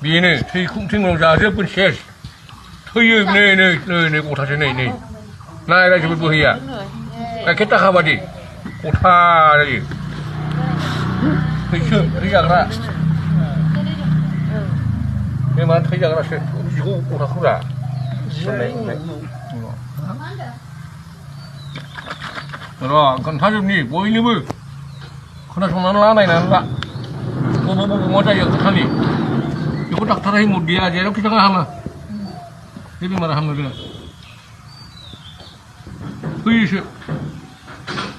बेनो थैखुंथिंनाव जाजोबगोन सेस थैयो नै गथासो नै नायराजोबो बोहैया गाइखेर दाखा बादि गथा जायो थै जाग्रा बे मा थै जाग्रासो बिखौ गथाखौरा र' खोन्थाजोबनि बयनोबो खोनासंनानै ला नायनानै ला बबाव मा जायो खोन्थानि बेखौ डाक्टारा हिमत गैया जेरावखि थाङा हामा बे बेमारा हामनो रोङा थैयोसो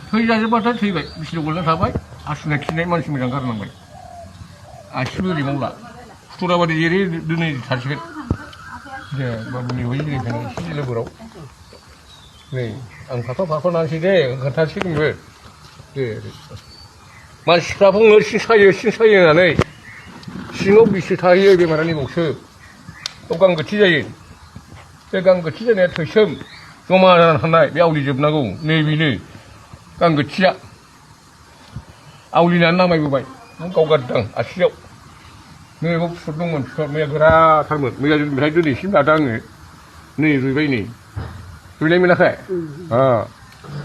थै जाजोबबाथाय थैबाय बिसिनाव गोलैना थाबाय हासुनाय खिनाय मानसि मोजां गारनांबाय आसिबो ओरै मावला फुथुरा बादि जेरै दिनै थासिगोन दे बाबुनि बै जिरायखानाय एसे लोगोराव नै आं फाखनानैसै दे खोन्थासै नोंबो दे मानसिफ्रा बुङो सिं सायो होननानै सिङाव बिसो थाहैयो बेमारा नैबावसो बेयाव गांगोथि जायो बे गांगोथि जानाया थैसोम जमा जानानै थानाय बे आवलिजोबनांगौ नैबेनो गांगोथिया आवलिनानै नामायबोबाय नों गावगारदां आसियाव नैबाव फिथर दंमोन फिथर मैया गोराथारमोन मैया बेहाय दिनैसिम दादों आङो नै रुइबाय नै रुइनाय मोनाखै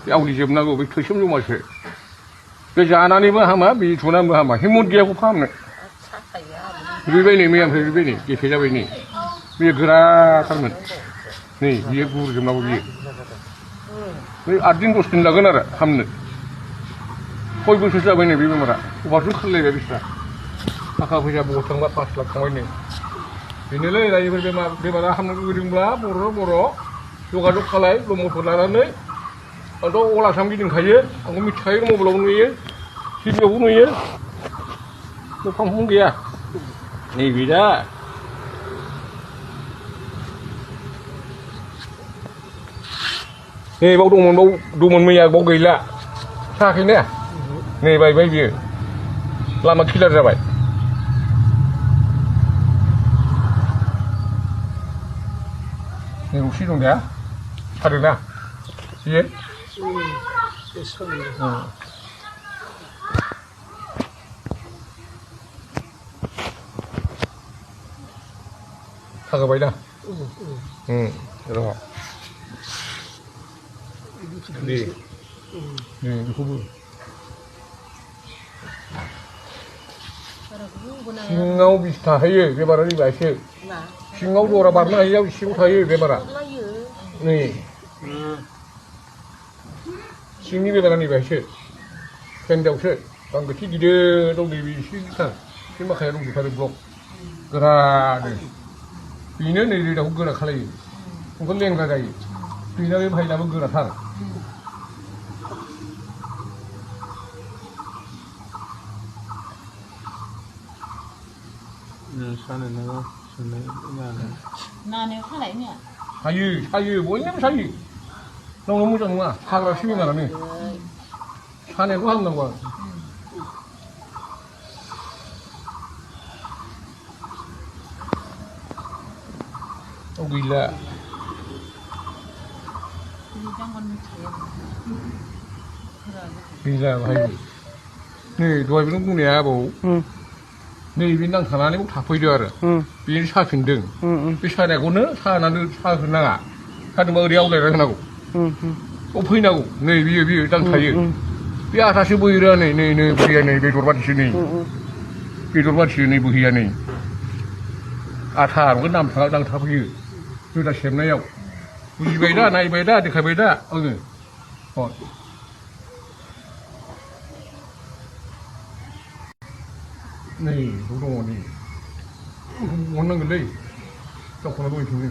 बे आवलिजोबनांगौ बे थैसोम जमासो बे जानानैबो हामा बे थुनानैबो हामा हिमत गैयाखौ फाहामनो रुइबाय नै मैयानिफ्राय रुइबाय नै गेफे जाबाय नै बेयो गोराथारमोन नै बियो गुरजोबनांगौ बियो बे 8 दिन 10 दिन लागोन आरो हामनो 6 बोसोर जाबाय नै बे बेमारा अबारजों खारलायबाय बिस्रा थाखा फैसा बहुत थांबा 5 लाख थांबाय नै बेनोलै रायजोफोर बेमारा हामनो लुगैदोंब्ला बर' जगाजग खालाय मटर लानानै आंथ' अलासाम गिदिंखायो आंखौ मिथिखायो मबाइलावबो नुयो टिभियावबो नुयो फांफुं गैया नैबे दा नै बाव दंमोन मैया बाव गैला सायाखैने नै बायबाय बियो लामा क्लियार जाबाय नै गंसे दं दा सादोंना बियो थागोबाय दा र' दे बेखौबो सिङाव बिस थाहैयो बेमारा नैबासो सिङाव दरा बारनो हायियाव सिङाव थायो बेमारा नै सिंनि बेमारा नैबासो फेन्दायावसो गांगोथि गिदिर दं नैबे एसे गिथार एसे माखाया दंजोबथारो ब्लक गोरानो बेनो नै रोदाखौ गोरा खालायो बेखौ लेंग्रा जायो बेना बे भाइनाबो गोराथार सायो बयनिबो सायो रावनाव मोजां नङा हाग्रासो बेमारानो सानायखौ हामनांगौ गैला बाहाय नै दहाय बेखौ बुंनाया आबौ नैबे नांथानानै थाफैदो आरो बेनो साफिनदों बे सानायखौनो साहोनाङा सादोंबा ओरै आवलायना होनांगौ बेयाव फैनांगौ नै बियो दांथायो बे आथासो बोहैरा नै बोहैया नै बेदर बादिसो नै बेदर बादिसो नै बोहैया नै आथा नांथाफैयो रोदा सेबनायाव बुजिबाय दा नायबाय दा देखायबाय दा आङो नै दङ नै हरनांगोनलै गावखौनो दंफिनो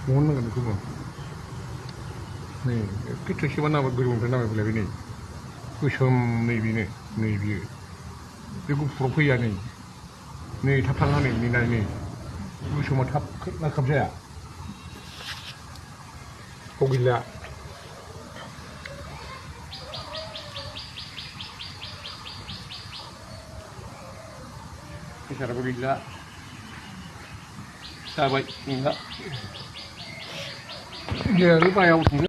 हरनांगोन बेखौबो नै एखे थैसेबा नामा गोजौनिफ्राय नामाय बोलायबाय नै गोसोम नै बेनो नै बियो बे गुफुराव फैया नै थाब थाङा नै गोसोमा थाब नांखाब जाया गैला फैसाराबो गैला जाबाय नोंहा बायाव थांनो